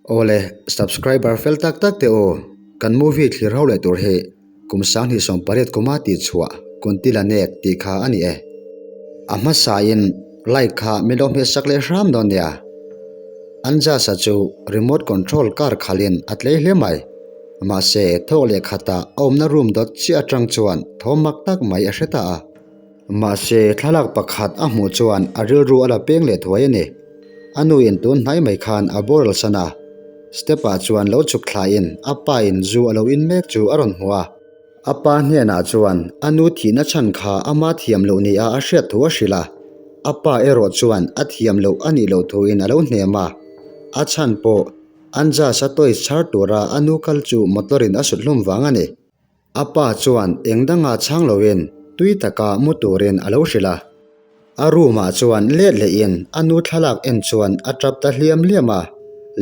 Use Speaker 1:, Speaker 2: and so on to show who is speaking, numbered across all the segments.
Speaker 1: Awle, subscriber fel tak tak te u, kan movie thlir ho leh tur hi kum 2018 kuma tih chhuah Kuntila Nek tih kha a ni e. A hmasain like kha min lo hmeh sak leh hram dawn nia. Anjasa chu remote control car khalhin a tlei hle mai. Mahse, thawk leh khatah a awmna room dawt chiah atang chuan thawm mak tak mai a hre ta a. Mahse, thlalak pakhat a hmuh chuan a rilru a la peng leh thuai a ni. A nuin tun hnai mai khan a boral san a, step ah chuan lo chhuk thlaiin a pa in zu a lo in mek chu a rawn hmu a. A pa hnenah chuan a nu thihna chhan kha ama thiam loh nia a hriat thu a hrilh a, a pa erawh chuan a thiam loh a nih loh thuin a lo hnem a. A chhan pawh Anjas a toys chhar tura a nu kal chu motor in a sut hlum vang a ni. A pa chuan eng danga chhang loin tui taka mu turin a lo hrilh a. A room ah chuan let lehin a nu thlalak en chuan a tap ta hliam hliam a,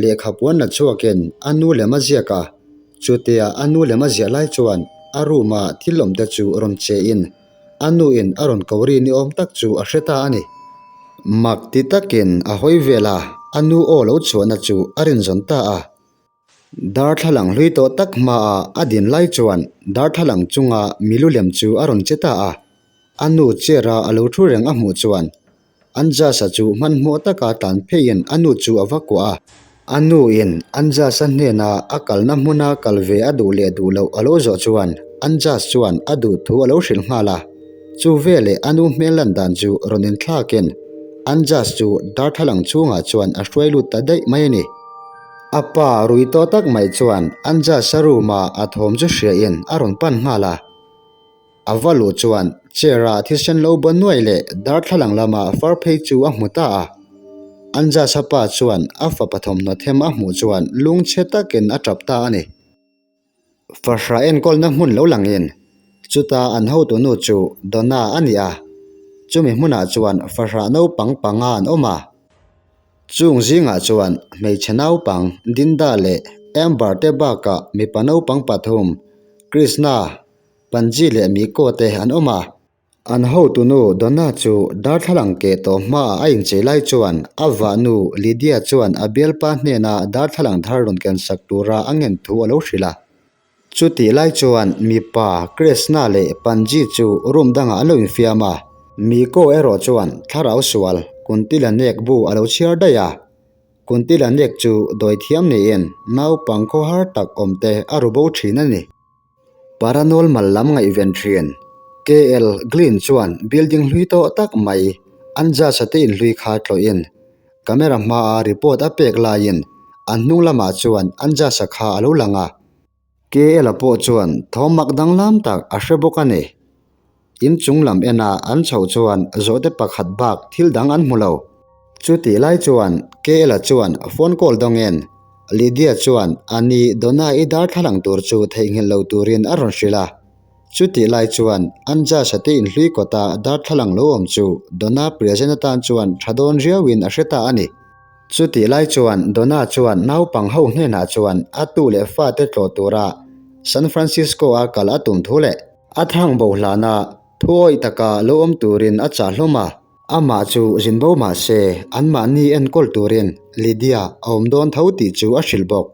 Speaker 1: lehkha puan la chhuakin a nu lem a ziak a. Chutia a nu lem a ziah lai chuan a room a thil awm te chu rawn che in a nu in a rawn ko ri ni awm tak chu a hre ta a ni. Mak ti takin a hawi vel a, a nu aw lo chhuahna chu a rinzawn ta a. Darthlalang hlui tawh tak hmaah a din lai chuan darthlalang chunga milu lem chu a rawn che ta a. A nu chair a a lo thu reng a hmuh chuan Anjasa chu hmanhmawh taka tlan pheiin a nu chu a va kuah a. A nuin Anjasa hnena a kalna hmuna kal ve a duh leh duh loh a lo zawh chuan Anjas chuan a duh thu a lo hrilh nghal a. Chu veleh a nu hmel lan dan chu rawn inthlakin Anjas chu darthlalang chhungah chuan a hruai lut ta daih mai a ni. A pa rui tawh tak mai chuan Anjasa room-a a thawm chu hriain a rawn pan nghal a. A va luh chuan chair-a thisen lo baw nuai leh darthlalang lama far phei chu a hmu ta a. Anjasa pa chuan a fapa thawmhnaw them a hmuh chuan lungchhe takin a tap ta a ni. Fahrah enkawlna hmun lo langin chuta an hotu nu chu Donna a ni a, chumi hmunah chuan fahrah naupang panga an awm a. Chung zingah chuan hmeichhe naupang Dinda leh Amber te bakah mipa naupang pathum Krishna, Panji leh Miko te an awm a. An hotunu Donna chu darthlalang keh tawh hmaah a inchei lai chuan a vahnu Lydia chuan a bialpa hnena darthlalang thar rawn kensak tura a ngen thu a lo hrilh a. Chutih lai chuan mipa Krishna leh Panji chu room dangah an lo infiam a. Miko erawh chuan thlarau sual Kuntila nek bu a lo chhiar daih a. Kuntila nek chu dawithiam niin naupang khawhar tak awmte a ru bo thin a ni. Paranormal lam ngaihven thin. KL Glynn chuan building hlui tawh tak mai an judge te inhlui kha tlawhin camera hmaa report a pek laiin an hnung lamah chuan an judge a kha a lo lang a. KL a pawh chuan thawm mak danglam tak a hre bawk a ni. In chung lam ena an chhoh chuan zawhte pakhat bak thil dang an hmu lo. Chutih lai chuan KL-a chuan phone call dawngin Lydia chuan a ni Donna-i darthlalang tur chu theihnghilh lo turin a rawn hrilh a. Chutih lai chuan Anjas-a te inhlui kawta darthlalang lo awm chu Donna present atan chuan tha dawn riauin a hre ta a ni. Chutih lai chuan Donna chuan naupang ho hnenah chuan a tu leh fate tlawh tura San Francisco-a kal a tum thu leh A thang bo hlana thuawih taka lo awm turin a chah hlawm a. Amah chu zin bo mah se anmahni enkawl turin Lydia a awm dawn tho tih chu a hrilh bawk.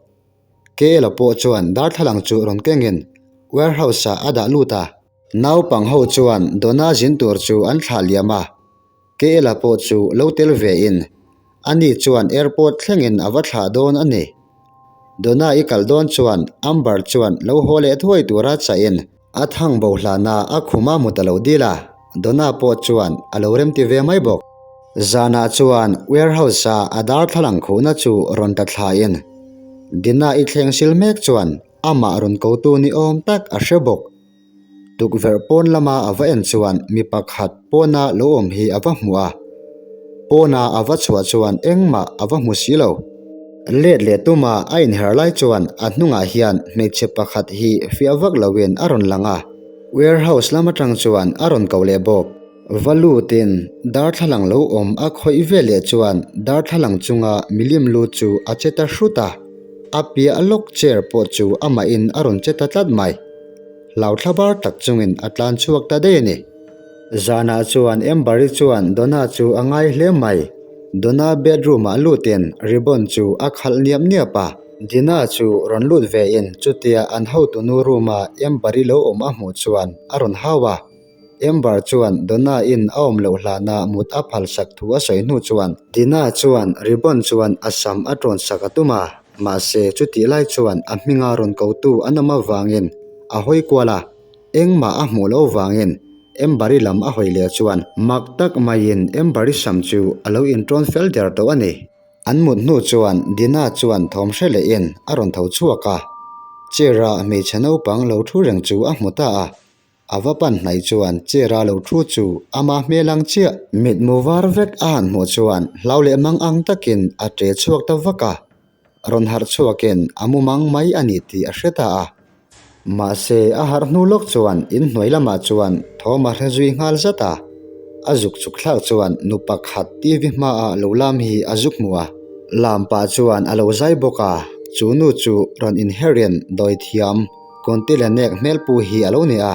Speaker 1: KL-a pawh chuan darthlalang chu rawn kengin warehouse-ah a dah lut a. Naupang ho chuan Donna zin tur chu an thlah liam a. KL-a pawh chu lo tel vein ani chuan airport thlengin a va thlah dawn a ni. Donna i kal dawn chuan Amber chuan lo haw leh thuai tura chahin a thang bo hlana a khum a hmu ta lo dil a, Donna pawh chuan a lo remti ve mai bawk. Zanah chuan warehouse-a a darthlalang khuhna chu rawn ta thlain Dina i thleng sil mek chuan amah rawn kotu ni awm tak a hre bawk. Tukverh pawn lama a va en chuan mi pakhat pawna lo awm hi a va hmu a, pawna a va chhuah chuan engmah a va hmu si lo. Let leh tuma a inher lai chuan a hnungah hian hmeichhe pakhat hi fiah vak loin a rawn lang a, warehouse lam atang chuan a rawn ko leh bawk. Va lutin darthlalang lo awm a khawih ve leh chuan darthlalang chunga milim lu chu a che ta hrut a, a piah lawk chair pawh chu amahin a rawn che ta tlat mai. Hlau thlabar tak chungin a tlan chhuak ta daih a ni. Zanah chuan Amber-i chuan Donna chu a ngai hle mai. Donna bedroom-ah lutin ribbon chu a khalh niap niap a. Dina chu rawn lut ve in chutia an hotunu room a Amber-i lo awm a hmuh chuan a rawn hau a. Amber chuan Donna in a awm loh hlana mut a phal sak thu a sawi hnu chuan Dina chuan ribbon chuan a sam a tawn sak a tum a, mahse chutih lai chuan a hminga rawn kotu an awm avangin a hawi kual a. Engmah a hmuh loh vangin Amber-i lam a hawi leh chuan mak tak maiin Amber-i sam chu a lo intawn fel der tawh a ni. An mut hnu chuan Dina chuan thawm hre lehin a rawn tho chhuak a, chair-a hmeichhe naupang lo thu reng chu a hmu ta a. A va pan hnaih chuan chair-a lo thu chu ama hmel ang chiah. Mitmu var vek a han hmuh chuan hlau leh mang ang takin a ṭe chhuak ta vak a. Rawn harh chhuakin a mu mang mai a ni tih a hre ta a. Mahse, a harh hnu lawk chuan in hnuai lamah chuan thawm a hre zui nghal zat a. A zuk chuk thlak chuan nu pakhat TV hmaah lo lam hi a zuk hmu a. Lam pah chuan a lo zai bawk a, chu nu chu rawn inherin dawi thiam Kawnti leh nek hmelpu hi a lo ni a.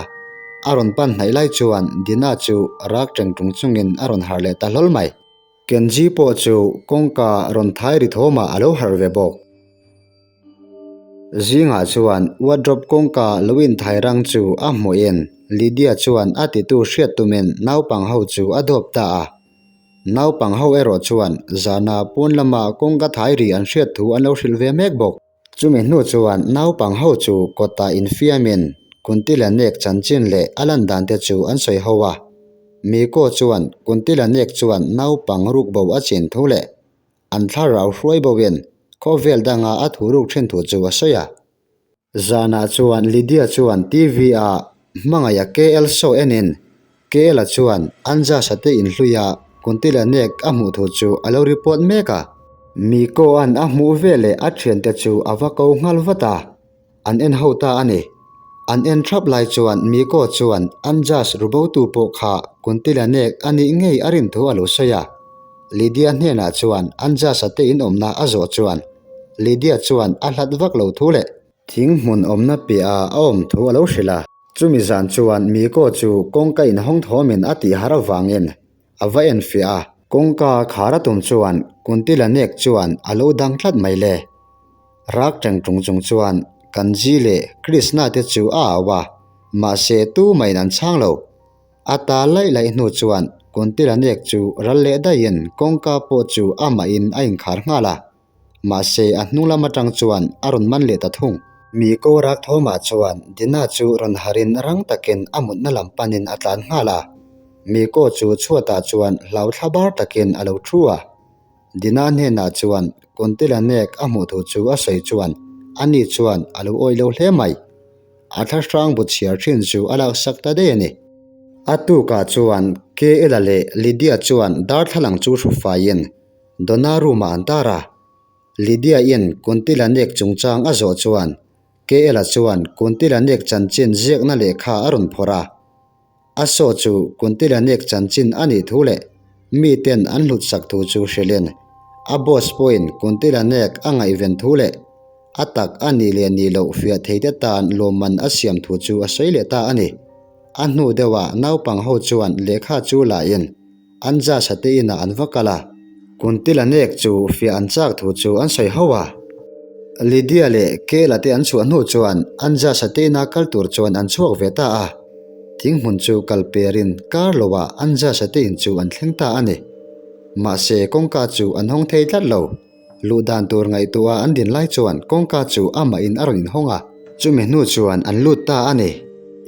Speaker 1: A rawn pan hnaih lai chuan Dina chu rak teng tung chungin a rawn harh leh ta hlawl mai. Kenji pawh chu kawngka rawn thai ri thawmah a lo harh ve bawk. Zingah chuan wardrobe kawngka lo inthai rang chu a hmuhin Lydia chuan a titu hriat tumin naupang ho chu a dawp ta a. Naupang ho erawh chuan zana pawn lama kawngka thai ri an hriat thu an lo hrilh ve mek bawk. Chumi hnu chuan naupang ho chu kawtah infiamin Kuntila nek chanchin leh a lan dan te chu an sawi ho a. Miko chuan Kuntila nek chuan naupang rukbo a chin thu leh an thlarau hruai boin khawvel danga a thu ruk thin thu chu a sawi a. Zanah chuan Lydia chuan TV ah hmangaih a KL show enin KL-a chuan Anjas-a te inhluia Kuntila nek a hmuh thu chu a lo report mek a. Miko-a'n a hmuh veleh a thiante chu a va ko nghal vat a, an en ho ta a ni. An en thap lai chuan Miko chuan Anjas rubotu pawh kha Kuntila nek a nih ngei a rin thu a lo sawi a. Lydia hnenah chuan Anjas-a te inawmna a zawh chuan Lydia chuan a hlat vak lo thu leh thing hmun awmna piahah a awm thu a lo hrilh a. Chumi zan chuan Miko chu kawngka inhawng thawmin a tih har avangin a va enfiah a, kawngka khar a tum chuan Kuntila nek chuan a lo dang tlat mai le. Rak teng tung chung chuan Kanji leh Krishna te chu a au a, mahse tumahin an chhang lo. A ta laih laih hnu chuan Kuntila nek chu ral leh daihin kawngka pawh chu amahin a inkhar nghal a. Mahse, a hnung lam atang chuan a rawn man leh ta thung. Mi ko rak thawmah chuan Dina chu rawn harin rang takin a mutna lam panin a tlan nghal a. Mi ko chu chhuatah chuan hlau thla bar takin a lo thu a. Dina hnenah chuan Kuntila nek a hmuh thu chu a sawi chuan ani chuan a lo awih lo hle mai. A thla hrang bu chhiar thin chu a laksak ta daih a ni. A tukah chuan Kela leh Lydia chuan darthlalang chu hru faiin Donna room-ah an tar a. Lydia-in Kuntila nek chungchang a zawh chuan KL-a chuan Kuntila nek chanchin ziakna lehkha a rawn phawrh a. A saw chu Kuntila nek chanchin a nih thu leh miten an hlutsak thu chu hrilhin a boss pawhin Kuntila nek a ngaihven thu leh a tak a nih leh nih loh fiah theite tan lawmman a siam thu chu a sawi leh ta a ni. A hnu deuhah naupang ho chuan lehkha chu lahin An Jasa te inah an va kal a, Kuntila nek chu fiah an chak thu chu an sawi ho a. Lydia leh Kela te an chhuah hnu chuan an Jasa te ina kal tur chuan an chhuak ve ta a. Thing hmun chu kal perin kar loah an Jasa te in chu an thleng ta a ni. Mahse kawngka chu an hawng thei tlat lo. Luh dan tur ngaihtuah an din lai chuan kawngka chu amahin a rawn inhawng a, chumi hnu chuan an lut ta a ni.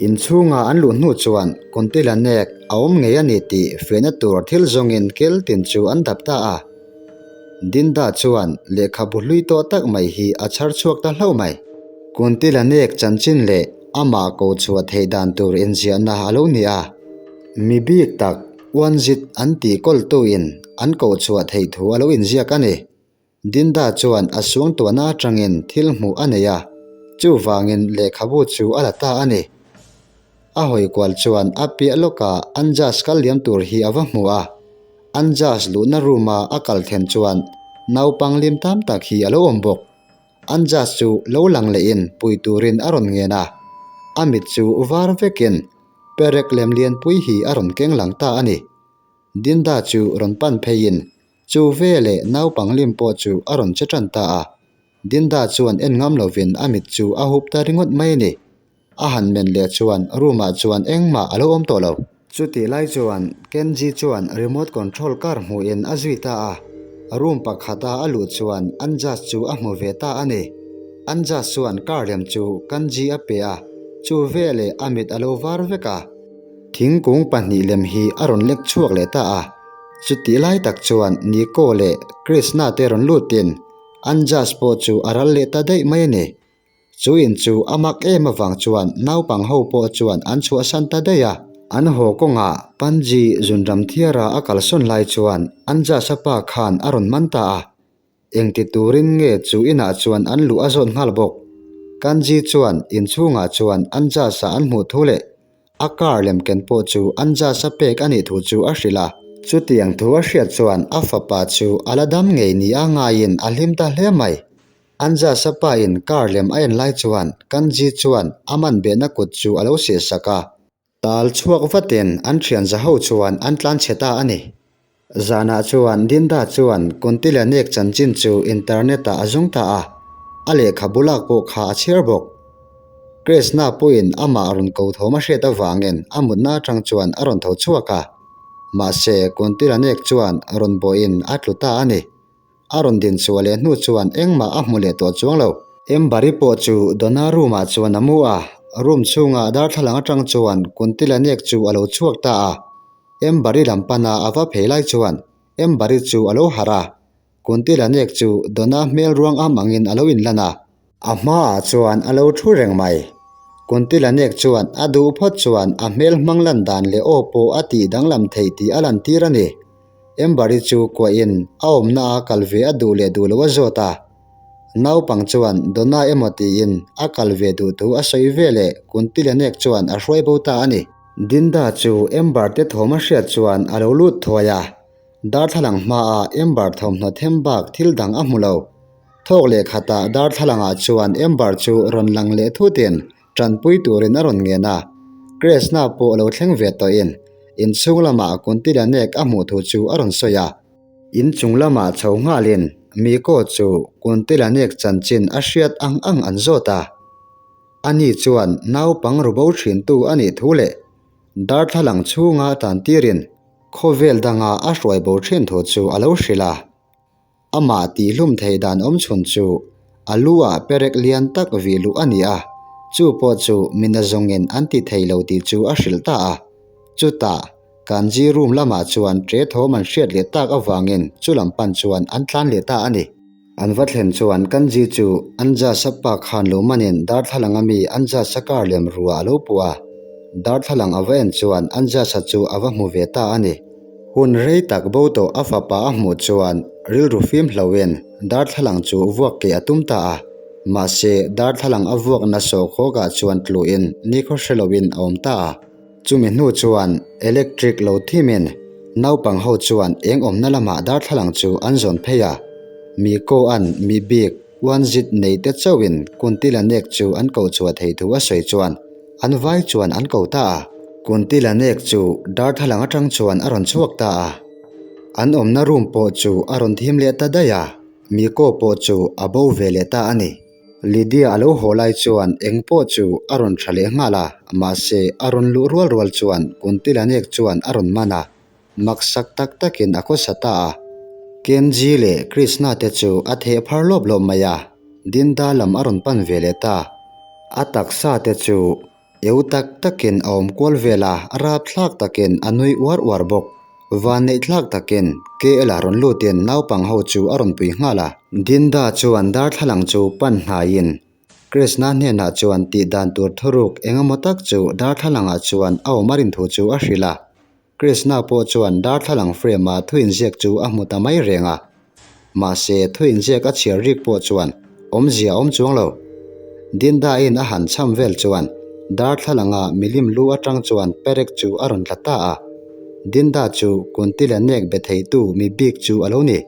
Speaker 1: Inchhunga an luh hnu chuan Kuntila nek a awm ngei a ni tih fiahna tur thil zawngin kel tin chu an dap ta a. Dinda chuan lehkhabu hlui tawh tak mai hi a chhar chhuak ta hlauh mai. Kuntila nek chanchin leh amah ko chhuah theih dan tur inziahna a lo ni a. Mi bik tak Uanzit an tih kawltuin an koh chhuah theih thu a lo inziak a ni. Dinda chuan a suangtuahna atangin thil hmuh a nei a, chuvangin lehkhabu chu a la ta a ni. A hawi kual chuan a piah lawkah Anjas kal liam tur hi a va hmu a. Anjas luhna room-a a kal thlen chuan naupang lim tam tak hi a lo awm bawk. Anjas chu lo lang lehin pui turin a rawn ngen a, a mit chu var vekin Perek lem lianpui hi a rawn keng lang ta a ni. Dinda chu rawn pan pheiin chu ve leh naupang lim pawh chu a rawn che tan ta a. Dinda chuan en ngam lovin a mit chu a hup ta ringawt mai a ni. A han men leh chuan room ah chuan engmah a lo awm tawh lo. Chutih lai chuan Kenji chuan remote control car hmuhin a zui ta a, room pakhata a luh chuan Anjas chu a hmu ve ta a ni. Anjas chuan car lem chu Kanji a pe a, chu veleh a mit a lo var vek a. Thingkung pahnih lem hi a rawn lek chhuak leh ta a, chutih lai tak chuan Nico leh Krishna te rawn lutin Anjas pawh chu a ral leh ta daih mai a ni. Chu in chu a mak em avang chuan naupang ho pawh chuan an chhuahsan ta daih a. An haw kawngah Panji zunram thiara a kalsawn lai chuan Anjas-a pa khan a rawn man ta a. Engti turin nge chu inah chuan an luh a zawt nghal bawk. Kanji chuan inchhungah chuan Anjas-a an hmuh thu leh a car lem ken pawh chu Anjas-a pek a nih thu chu a hrilh a. Chutiang thu a hriat chuan a fapa chu a la dam ngei nia ngaiin a hlim ta hle mai. Anjas-a pa in car lem a en lai chuan Kanji chuan a man behna kut chu a lo sehsak a. Tal chhuak vatin an thian za ho chuan an tlan chhe ta a ni. Zanah chuan Dinda chuan Kuntila nek chanchin chu internet ah a zawng ta a, a lehkhabu lak pawh kha a chhiar bawk. Krishna pawhin amah rawn ko thawm a hriat avangin a mutna atang chuan a rawn tho chhuak a. Mahse, Kuntila nek chuan rawn bawhin a tlu ta a ni. A rawn din chhuah leh hnu chuan engmah a hmu leh tawh chuang lo. Embari pawh chu Donna room ah chuan a mu a, room chhunga darthlalang atang chuan Kuntila nek chu a lo chhuak ta a. Embari lam pana a va phei lai chuan Embari chu a lo harh a, Kuntila nek chu Donna hmel ruang am angin a lo inlan a. A hmaah chuan a lo thu reng mai. Kuntila nek chuan a duh phawt chuan a hmel hmang lan dan leh aw pawh a tih danglam theih tih a lantir a ni. Embari chu kuahin a awmna a kal ve a duh leh duh lo a zawt a. Naupang chuan Donna emaw tiin a kal ve duh thu a sawi ve leh Kuntilanek chuan a hruai bo ta a ni. Dinda chu Ember te thawm a hriat chuan a lo lut thuai a, darthlalang hmaah Ember thawmhnaw them bak thil dang a hmu lo. Thawk leh khatah darthlalangah chuan Ember chu rawn lang leh thutin Tanpui turin a rawn ngen a, Krishna pawh lo thleng ve tawhin inchhung lamah Kuntila nek a hmuh thu chu a rawn sawi a. Inchung lamah chho nghalin Miko chu Kuntila nek chanchin a hriat ang ang an zawt a. Ani chuan naupang rubo thintu a nih thu leh darthlalang chhunga tantirin khawvel danga a hruai bo thin thu chu a lo hrilh a. Amah tihhlum thei dan awm chhun chu a lu ah perek lian tak vih luh a ni a, chu pawh chu mina zawngin an ti thei lo tih chu a hrilh ta a. Chutah, Kanji room lamah chuan ṭe thawm an hriat leh tak avangin chu lam pan chuan an tlan leh ta a ni. An va thlen chuan Kanji chu Anjasa pa khan lo manin darthlalang ami Anjasa car lem ruah a lo puh a. Darthlalang a va en chuan Anjasa chu a va hmu ve ta a ni. Hun rei tak bo tawh a fapa a hmuh chuan rilru fim hloin darthlalang chu vuak keh a tum ta a, mahse darthlalang a vuakna sawhkhawkah chuan tluin nikhaw hre loin a awm ta a. Chumi hnu chuan electric lo thimin naupang ho chuan eng awmna lamah darthlalang chu an zawn phei a, mi koan mi bik uanzit nei te chauhin Kuntila nek chu an koh chhuah thei thu a sawi chuan An vai chuan an ko ta a. Kuntila nek chu darthlalang atang chuan a rawn chhuak ta a. An awmna room pawh chu a rawn thim leh ta daih a, Miko pawh chu a bo ve leh ta a ni. Lydia a lo haw lai chuan eng pawh chu a rawn tha leh nghal a, mahse a rawn luh rual rual chuan Kuntila nek chuan a rawn man a. Maksak tak takin a khawsa ta a. Kenji leh Krishna te chu a theh phar lawp lawp mai a, Dinda lam a rawn pan ve leh ta. A taksa te chu eu tak takin a awm kual vel a, rapthlak takin a nui uar uar bawk. Vanneih thlak takin KL a rawn lutin naupang ho chu a rawn pui nghal a. Dinda chuan darthlalang chu pan hnaiin Krishna hnenah chuan tih dan tur thuruk engemaw tak chu darthlalangah chuan a awm a rin thu chu a hrilh a. Krishna pawh chuan darthlalang frame-a thu inziak chu a hmu ta mai reng a. Mahse, thu inziak a chhiar rik pawh chuan awmzia a awm chuang lo. Dinda-in a han cham vel chuan darthlalanga milim lu atang chuan perek chu a rawn tla ta a. Dinda chu Kuntila nek be theitu mi bik chu a lo ni.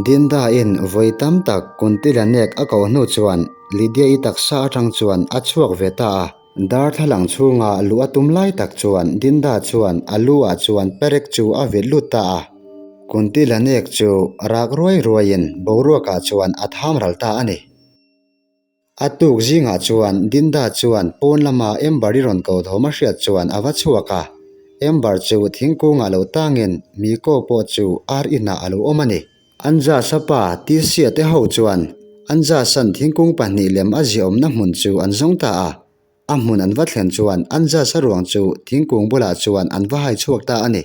Speaker 1: Dinda-in vawi tam tak Kuntila nek a koh hnu chuan Lydia-i taksa atang chuan a chhuak ve ta a. Darthlalang chhunga luh a tum lai tak chuan Dinda chuan a lu ah chuan perek chu a vilh lut ta a. Kunti Lanek chu rak ruai ruaiin boruakah chuan a tham ral ta a ni. A tuk zingah chuan Dinda chuan pawn lama Amber-i rawn ko thawm a hriat chuan a va chhuak a. Amber chu thingkungah lo tangin Miko pawh chu ar inah a lo awm a ni. Anjas-a pa Tisia te ho chuan Anjas-a'n thingkung pahnih lem a ziahawmna hmun chu an zawng ta a. A hmun an va thlen chuan Anjas-a ruang chu thingkung bulah chuan an va hai chhuak ta a ni.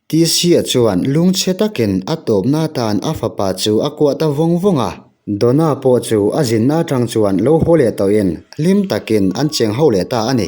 Speaker 1: Tisia chuan lungchhe takin a tawpna atan a fapa chu a kuah ta vawng vawng a. Donna pawh chu a zinna atang chuan lo haw leh tawhin hlim takin an cheng ho leh ta a ni.